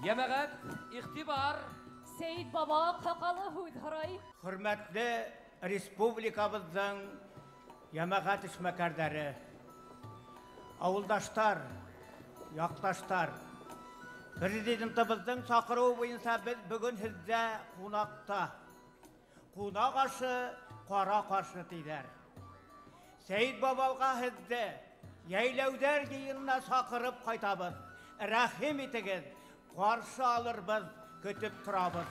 Йәмәғәт, иғтибар! Сәйет баба аҡһаҡалы һүҙ һорай. Хөрмәтле республикабыҙҙың йәмәғәт эшмәкәрҙәре, ауылдаштар, яҡташтар, президентыбыҙҙың саҡырыуы буйынса беҙ бөгөн һеҙҙә ҡунаҡта. Ҡунаҡ ашы ҡара ҡаршы тиҙәр. Сәйет бабаға һеҙҙе йәйләүҙәр йыйынына саҡырып ҡайтабыҙ. Рәхим итегеҙ, ҡаршы алырбыҙ, көтөп торабыҙ.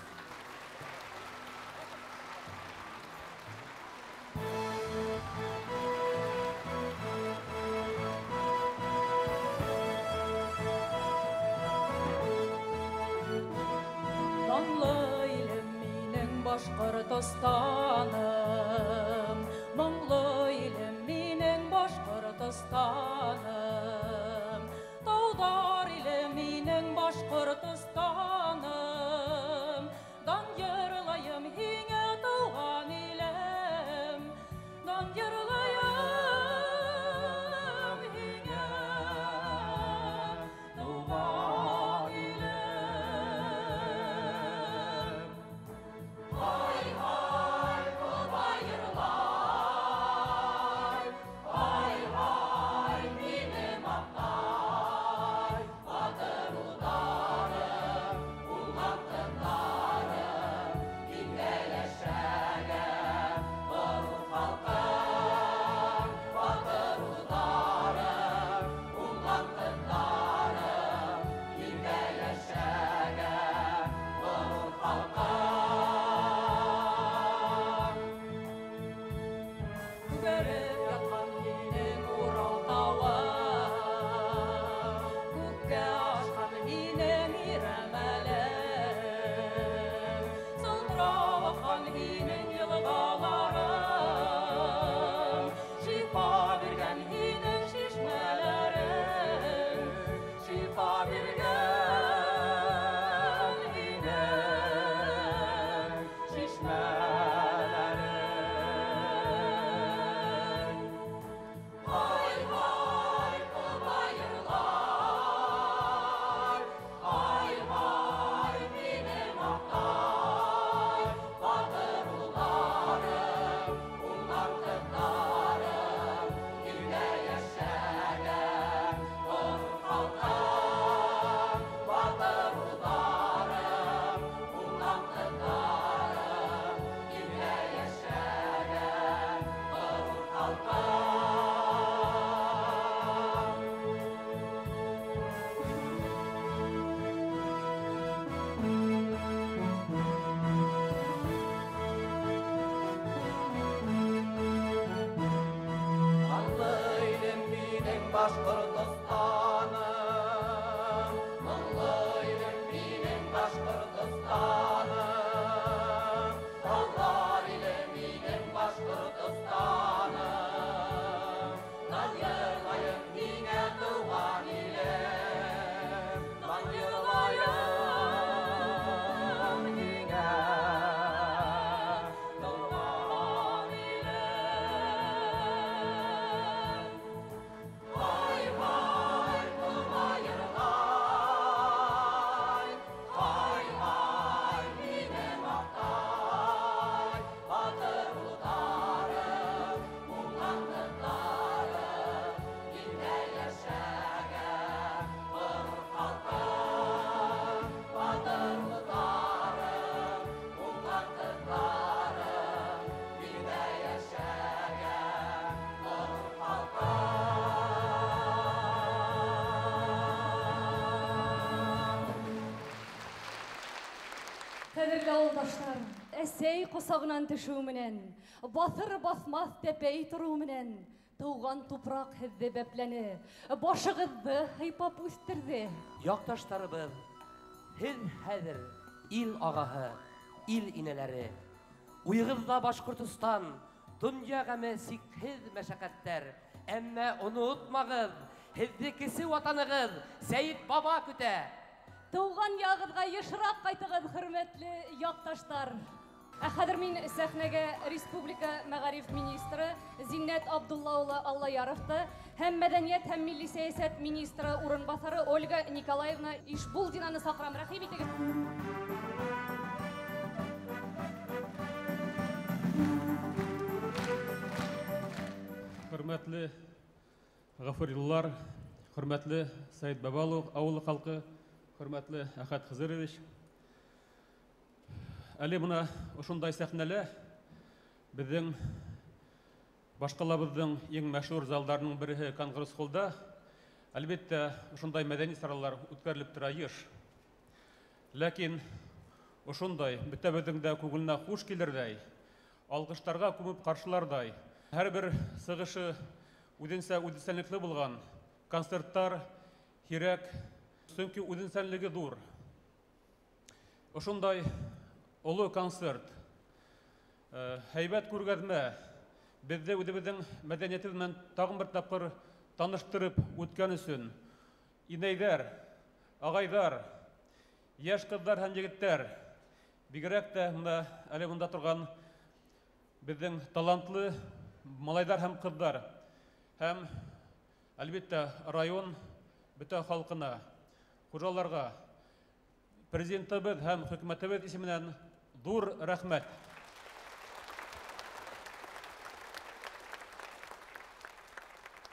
Данлы илем минең Башҡортостаным, моңло илем минең Башҡортостаным, тауҙар иле минең Башҡортостаным, дан йырлайым һиңә тыуған илем, дан йырлайым һиңә тыуған илем. Ай-һай, ҡобайырлай, ай-һай, мине маҡтай, батыр улдарым, уңған ҡыҙҙарым, илдә йәшәгән ғорур халҡым, батыр улдарым, уңған ҡыҙҙарым, илдә йәшәгән ғорур халҡым. Күгәреп ятҡан һинең Урал тауың, күккә ашҡан һинең Ирәмәлең, сылтырап аҡҡан һинең йылғаларың, шифа биргән һинең шишмәләрең, шифа биргән һинең шишмәләрең. Ай-һай, ҡобайырлай, ай-һай, мине маҡтай, батыр улдарым, уңған ҡыҙҙарым, илдә йәшәгән ғорур халҡым, батыр улдарым, уңған ҡыҙҙарым, илдә йәшәгән ғорур халҡым. Данлы илем минең Башҡортостаным, моңло илем минең Башҡортостаным, тауҙар иле минең Башҡортостаным, дан йырлайым һиңә тыуған илем, дан йырлайым һиңә тыуған илем. Ай-һай, ҡобайырлай, ай-һай, мине маҡтай, батыр улдарым, уңған ҡыҙҙарым, илдә йәшәгән ғорур халҡым, батыр улдарым, уңған ҡыҙҙарым, илдә йәшәгән ғорур халҡым. Ҡәҙерле ауылдаштар, әсәй ҡосағынан төшөү менән, баҫыр баҫмаҫ тәпәй тороу менән, тыуған тупраҡ һеҙҙе бәпләне, башығыҙҙы һыйпап үҫтерҙе. Яҡташтарыбыҙ, һеҙ хәҙер ил ағаһы, ил инәләре. Уйығыҙҙа Башҡортостан, донъя ғәме сикһеҙ мәшәҡәттәр. Әммә онотмағыҙ, һеҙҙе кесе ватанығыҙ Сәйет баба көтә. Тыуған яғыҙға йышыраҡ ҡайтығыҙ, хөрмәтле яҡташтар. Ә хәҙер мин сәхнәгә республика мәғариф министры Зиннәт Абдулла улы Аллаяровты һәм мәдәниәт һәм милли сәйәсәт министры урынбаҫары Ольга Николаевна Ишбулдинаны саҡырам. Рәхим итегеҙ. Хөрмәтле ғафурилылар, хөрмәтле Сәйет Бабалов ауылы халҡы, хөрмәтле Әхәт Хызырович. Әле бына ошондай сәхнәлә беҙҙең башҡалабыҙҙың иң мәшһүр залдарының береһе Конгресс-холлда, әлбиттә, ошондай мәҙәни саралар үткәрелеп тора йыш. Ләкин ошондай бөтәбеҙҙең дә күңеленә хуш килерҙәй, алҡыштарға күмеп ҡаршыларҙай, һәр бер сығышы үҙенсә үҙенсәлекле булған концерттар һирәк, сөнки үҙенсәнлеге ҙур. Ошондай оло концерт, һәйбәт күргәҙмә беҙҙе үҙебеҙҙең мәҙәниәтебеҙ менән тағын бер тапҡыр таныштырып үткән өсөн инәйҙәр, ағайҙар, йәш ҡыҙҙар һәм егеттәр, бигерәк тә бында әле бында торған беҙҙең талантлы малайҙар һәм ҡыҙҙар һәм әлбиттә район бөтә халҡына, хужаларға президентыбыҙ һәм хөкүмәтебеҙ исеменән ҙур рәхмәт.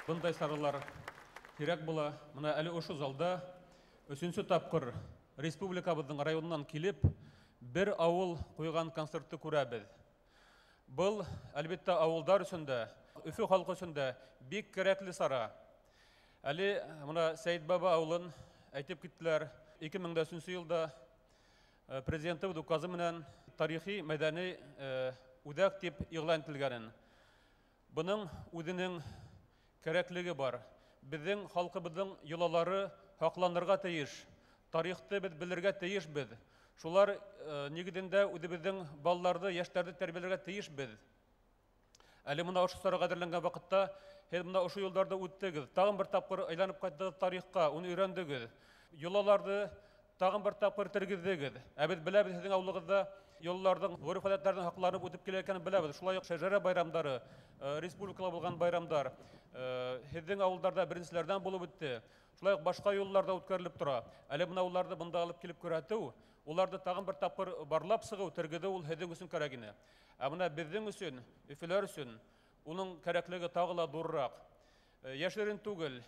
Бындай саралар һирәк була. Бына әле ошо залда өсөнсө тапҡыр республикабыҙҙың районынан килеп бер ауыл ҡуйған концертты күрәбеҙ. Был, әлбиттә, ауылдар өсөн дә, Өфө халҡы өсөн дә бик кәрәкле сара. Әле бына Сәйет Баба ауылын әйтеп киттеләр. 2003 йылда президентыбыҙ указы менән тарихи мәҙәни үҙәк тип иғлан ителгәнен. Бының үҙенең кәрәклеге бар. Беҙҙең халҡыбыҙҙың йолалары һаҡланырға тейеш. Тарихты беҙ белергә тейешбеҙ. Шулар нигеҙендә үҙебеҙҙең балаларҙы, йәштәрҙе тәрбиәләргә тейешбеҙ. Әле бына ошо сараға әҙерләнгән ваҡытта һеҙ бына ошо юлдарҙы үттегеҙ. Тағын бер тапҡыр әйләнеп ҡайттығыҙ тарихҡа, уны өйрәндегеҙ. Йолаларҙы тағын бер тапҡыр тергеҙҙегеҙ. Ә беҙ беләбеҙ, һеҙҙең ауылығыҙҙа йолаларҙың, ғөрөф-ғәҙәттәрҙең һаҡланып үтеп килә икәнен беләбеҙ. Шулай уҡ шәжәрә байрамдары, республикала булған байрамдар, һеҙҙең ауылдарҙа беренселәрҙән булып үтте. Шулай уҡ башҡа юлларҙа үткәрелеп тора. Әле бына уларҙы бында алып килеп күрһәтеү, уларҙы тағын бер тапҡыр барлап сығыу, тергеҙеү ул һеҙҙең өсөн кәрәк ине. Ә бына беҙҙең өсөн, Өфөләр өсөн уның кәрәклеге тағы ла ҙурыраҡ. Йәшерен түгел,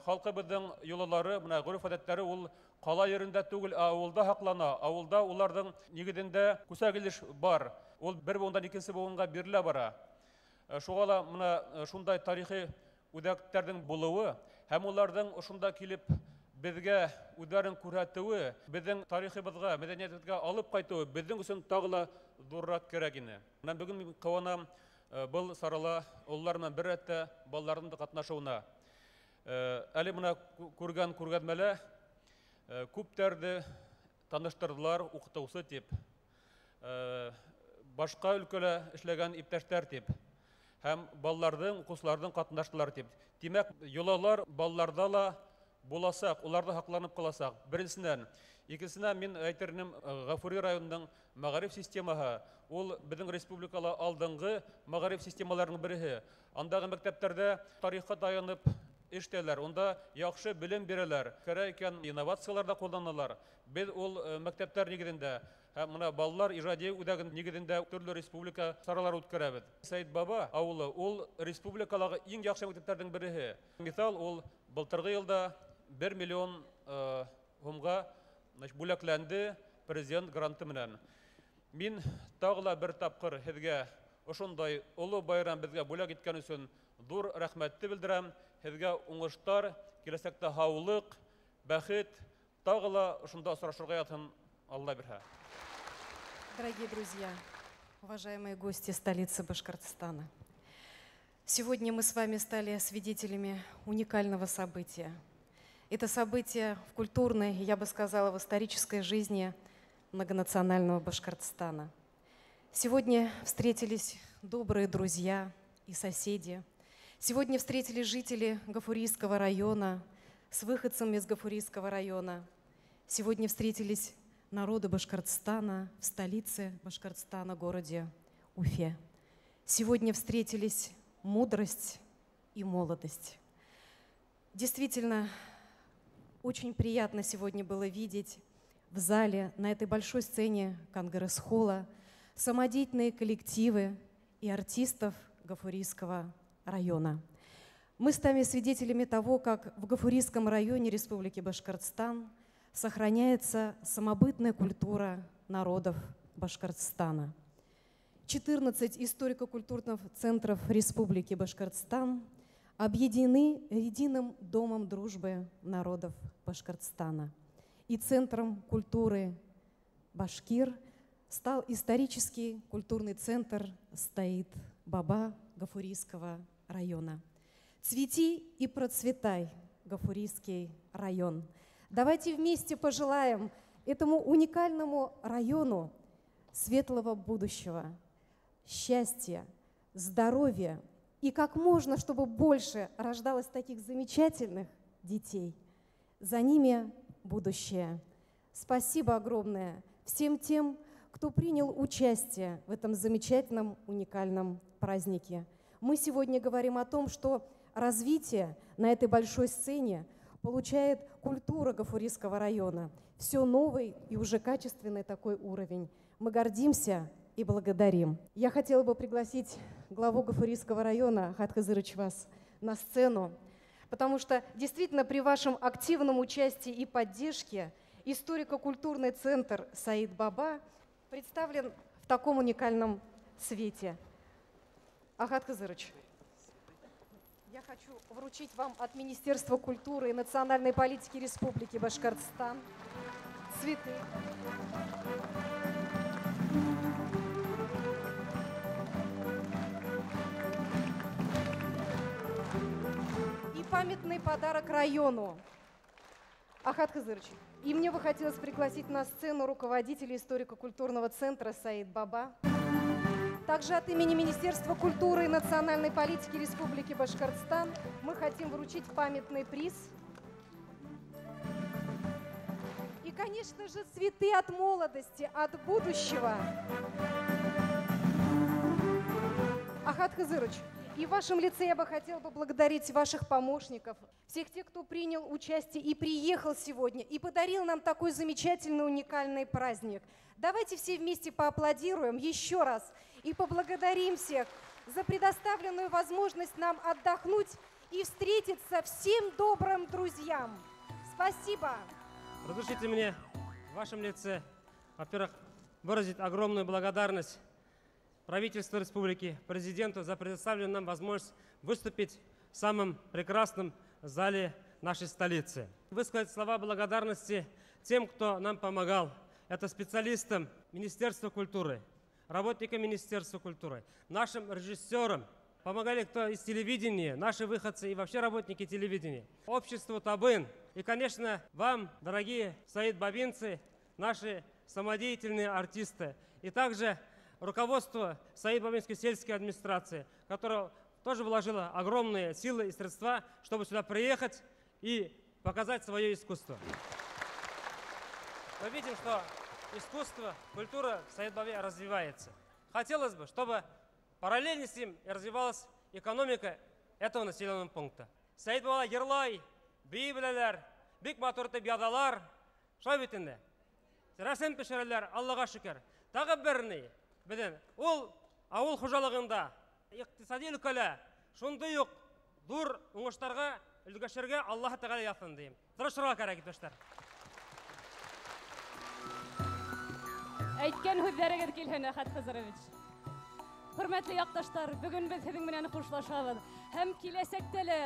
халҡыбыҙҙың йолалары, бына ғөрөф-ғәҙәттәре ул ҡала ерендә түгел, ә ауылда һаҡлана. Ауылда уларҙың нигеҙендә күсәгелеш бар. Ул бер быуындан икенсе быуынға бирелә бара. Шуға ла бына шундай тарихи үҙәктәрҙең булыуы һәм уларҙың ошонда килеп беҙгә үҙҙәрен күрһәтеүе, беҙҙең тарихыбыҙға, мәҙәниәтебеҙгә алып ҡайтыуы беҙҙең өсөн тағы ла ҙурыраҡ кәрәк ине. Бына бөгөн мин ҡыуанам был сарала ололар менән бер рәттә балаларҙың да ҡатнашыуына. Әле бына күргән күргәҙмәлә күптәрҙе таныштырҙылар уҡытыусы тип, башҡа өлкәлә эшләгән иптәштәр тип һәм балаларҙың, уҡыусыларҙың ҡатнаштылар тип. Тимәк, йолалар балаларҙа ла буласаҡ, улар ҙа һаҡланып ҡаласаҡ. Беренсенән, икенсенән мин әйтер инем, Ғафури районының мәғариф системаһы ул беҙҙең республикала алдынғы мәғариф системаларының береһе. Андағы мәктәптәрҙә тарихҡа таянып эштәләр, унда яҡшы белем бирәләр, кәрәк икән инновациялар ҙа ҡулланалар. Беҙ ул мәктәптәр нигеҙендә һәм бына балалар ижади үҙәге нигеҙендә төрлө республика саралары үткәрәбеҙ. Сәйет Баба ауылы ул республикалағы иң яҡшы мәктәптәрҙең береһе. Миҫал, ул былтырғы йылда 1 миллион һумға бүләкләнде президент гранты менән. Мин тағы ла бер тапҡыр һеҙгә ошондай оло байрам беҙгә бүләк иткән өсөн ҙур рәхмәтте белдерәм. Һеҙгә уңыштар, киләсәктә һаулыҡ, бәхет, тағы ла ошонда осрашырға яҙһын, Алла бирһә. Дорогие друзья, уважаемые гости столицы Башкортостана, сегодня мы с вами стали свидетелями уникального события. Это событие в культурной, я бы сказала, в исторической жизни многонационального Башкортостана. Сегодня встретились добрые друзья и соседи. Сегодня встретились жители Гафурийского района с выходцами из Гафурийского района. Сегодня встретились народа Башкортостана в столице Башкортостана, городе Уфе. Сегодня встретились мудрость и молодость. Действительно, очень приятно сегодня было видеть в зале, на этой большой сцене Конгресс-холла, самодеятельные коллективы и артистов Гафурийского района. Мы стали свидетелями того, как в Гафурийском районе Республики Башкортостан сохраняется самобытная культура народов Башкортостана. 14 историко-культурных центров Республики Башкортостан объединены единым домом дружбы народов Башкортостана. И центром культуры Башкир стал исторический культурный центр Саид Баба Гафурийского района. Цвети и процветай, Гафурийский район. Давайте вместе пожелаем этому уникальному району светлого будущего, счастья, здоровья и как можно, чтобы больше рождалось таких замечательных детей. За ними будущее. Спасибо огромное всем тем, кто принял участие в этом замечательном, уникальном празднике. Мы сегодня говорим о том, что развитие на этой большой сцене получает культура Гафурийского района. Все новый и уже качественный такой уровень. Мы гордимся и благодарим. Я хотела бы пригласить главу Гафурийского района Ахат Хызырович вас на сцену, потому что действительно при вашем активном участии и поддержке историко-культурный центр Саид Баба представлен в таком уникальном свете. Ахат Хызырович, я хочу вручить вам от Министерства культуры и национальной политики Республики Башкортостан цветы. И памятный подарок району. Ахат Хызырович, и мне бы хотелось пригласить на сцену руководителя историко-культурного центра Саид Баба. Также от имени Министерства культуры и национальной политики Республики Башкортостан мы хотим вручить памятный приз. И, конечно же, цветы от молодости, от будущего. Ахат Хызырович, и в вашем лице я бы хотела поблагодарить ваших помощников, всех тех, кто принял участие и приехал сегодня, и подарил нам такой замечательный, уникальный праздник. Давайте все вместе поаплодируем еще раз и поблагодарим всех за предоставленную возможность нам отдохнуть и встретиться всем добрым друзьям. Спасибо! Разрешите мне в вашем лице, во-первых, выразить огромную благодарность правительству республики, президенту за предоставленную нам возможность выступить в самом прекрасном зале нашей столицы. Высказать слова благодарности тем, кто нам помогал. Это специалистам Министерства культуры, работникам Министерства культуры, нашим режиссерам, помогали кто из телевидения, наши выходцы и вообще работники телевидения, обществу Табын. И, конечно, вам, дорогие саид-бабинцы, наши самодеятельные артисты, и также руководство Саид-Бабинской сельской администрации, которое тоже вложило огромные силы и средства, чтобы сюда приехать и показать свое искусство. Мы видим, что искусство, культура в Саид-Бабе развивается. Хотелось бы, чтобы параллельно с ним развивалась экономика этого населенного пункта. Саид-Баба йырлай, бейей беләләр, бик матур итеп яҙалар, шулай бит инде. Рәсем төшөрәләр, Аллаға шөкөр. Тағы бер ни, беҙҙең ул ауыл хужалығында, иҡтисади өлкәлә шундай уҡ ҙур уңыштарға өлгәшергә Аллаһ Тәғәлә яҙһын тием. Тырышырға кәрәк, иптәштәр. Әйткән һүҙҙәрегеҙ килһен, Әхәт Хызырович. Хөрмәтле яҡташтар, бөгөн беҙ һеҙҙең менән хушлашабыҙ. Һәм киләсәктә лә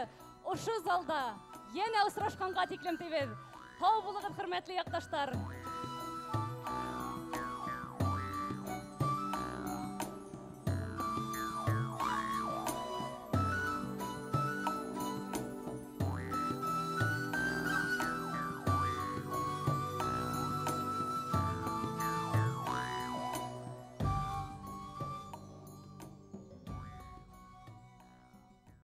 ошо залда йәнә осрашҡанға тиклем тибеҙ. Һау булығыҙ, хөрмәтле яҡташтар.